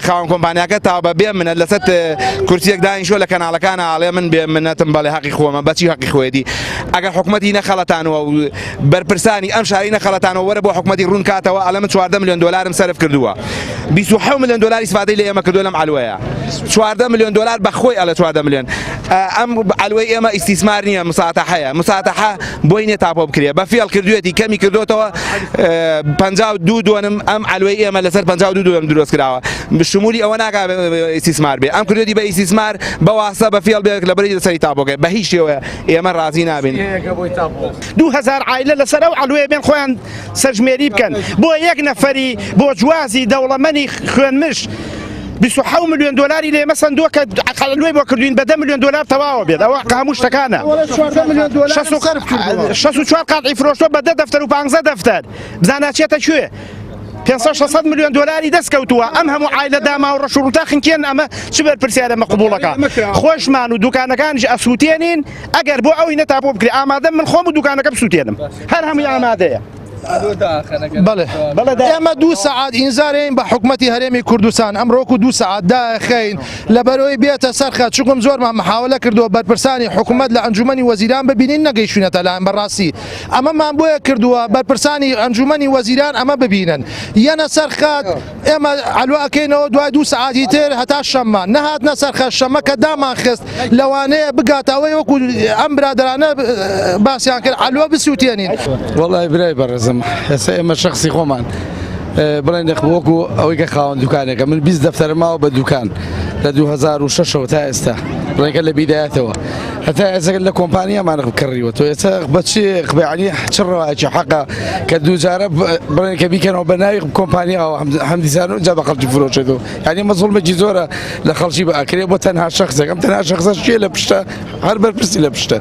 خاوەن کۆمپانیاکە تا بە بێ منەت لەسەر کورسیەک دانیشوە لە کەناڵەکان ئاڵێ من بێ منەتم بەڵێ حەقی خۆمە بەچی حەقی خۆیەتی ئەگەر حکومەتی نەخەڵەتانەوە و بەرپرسانی ئەم شاری نەخەڵەتانەوە وەرە بۆ حکومەتی ڕوون کاتەوە ئەڵێ من 14 ملیۆن دۆلارم سەرف کردووە 27 ملیۆن دۆلار ئیسفادەی لە ئێمە کردووە لەم عەلوەیە 14 ملیۆن دۆلار بە خۆی ئەڵێ 14 ملیۆن ئەم عەلوەی ئێمە ئیستیسمار نییە مساتەحەیە مساتەحە بۆی نییە تاپۆ بکرێ بە فێڵ کردوێتی کەمی کردوتەوە 52 دۆنم ئەم عەلوەی ئێمە لەسەر 52 دۆنم دروست کراوە شمولی ئەوە ناکا ئیستیسمار بێ ئەم کردوێتی بە ئیستیسمار بە واسە بە فێڵ بێت لە بەری لەسەری تاپۆکە بە هیچ شێوەیە ئێمە ڕازی نابین. 2000 عایلە لەسەر ئەو عەلوەیە بێن خۆیان سەرژمێری بکەن بۆ یەک نەفەری بۆ جوازی دەوڵەمەنی خوێنمژ 27 ملیۆن دۆلاری لێمە سندووە کە عەلوەی بۆ کردوین بە 10 ملیۆن دۆلار تەواوە بێت ئەوە هەموو شتەکانە 64 قاتعی فرۆشتوە بە 10 دەفتەر و 15 دەفتەر بزانە چێتە کوێ 500 600 ملیۆن دۆلاری دەست کەوتووە ئەم هەموو عایلە داما و ڕەش و ڕووتا خنکێن ئەمە چ بەرپرسیارە مە قبوڵەکە خۆشمان و دوکانەکانیش ئەسووتێنین ئەگەر بۆ ئەوی نەتا بۆ بکرێ ئامادەم من خۆم و دوکانەکە بسووتێنم هەر هەمووی ئامادەیە. بەڵێ ئێمە دوو سەعات ئینزارین بە حکومەتی هەرێمی کوردستان ئەمڕۆکو دوو سەعات داخین لە بەرەوەی بێتە سەرخە چکم زۆرمان محاولە کردووە بەرپرسانی حکومەت لە ئەنجومەنی وەزیران ببینین نەگەیشتوینەتە لایان بەڕاستی ئەمەمان بۆیە کردووە بەرپرسانی ئەنجومەنی وەزیران ئەمە ببینن یەنە سەر خەت ئێمە عەلوە ئەکەینەوە دوای دوو سەعاتی تر هەتا شەممە نەهاتنە سەر خەت شەممە کە دامان خست لەوانەیە بگاتە ئەوەی وەکو ئەم برادەرانە باسیان کرد عەلوە بسووتێنین. وەڵای برای بەڕێزم ئێستا ئێمە شەخسی خۆمان بڵێن وەکو ئەوەی کە خاوەن دوکانێکە من 20 دەفتەرم ماوە بە دوکان لە 2006ەوە تا ئێستا بڵێن لە بیدایەتەوە هەتا ئێستا لە کۆمپانیامان کڕیوە تۆ ئێستا بە چ یعنی چ ڕەوایەکی حەقە کە دووجارە بڵێن کە بیکەنەوە بە ناوی کۆمپانیاوە هەمدیسان و جا بە خەڵکی فرۆشێتەوە یعنی ئەمە زوڵمێکی زۆرە لە خەڵکی بە ئەکرێ بۆ تەنها شخصێک ئەم تەنها شخصەش کێ لە پشتە هەر بەرپرسی لە پشتە.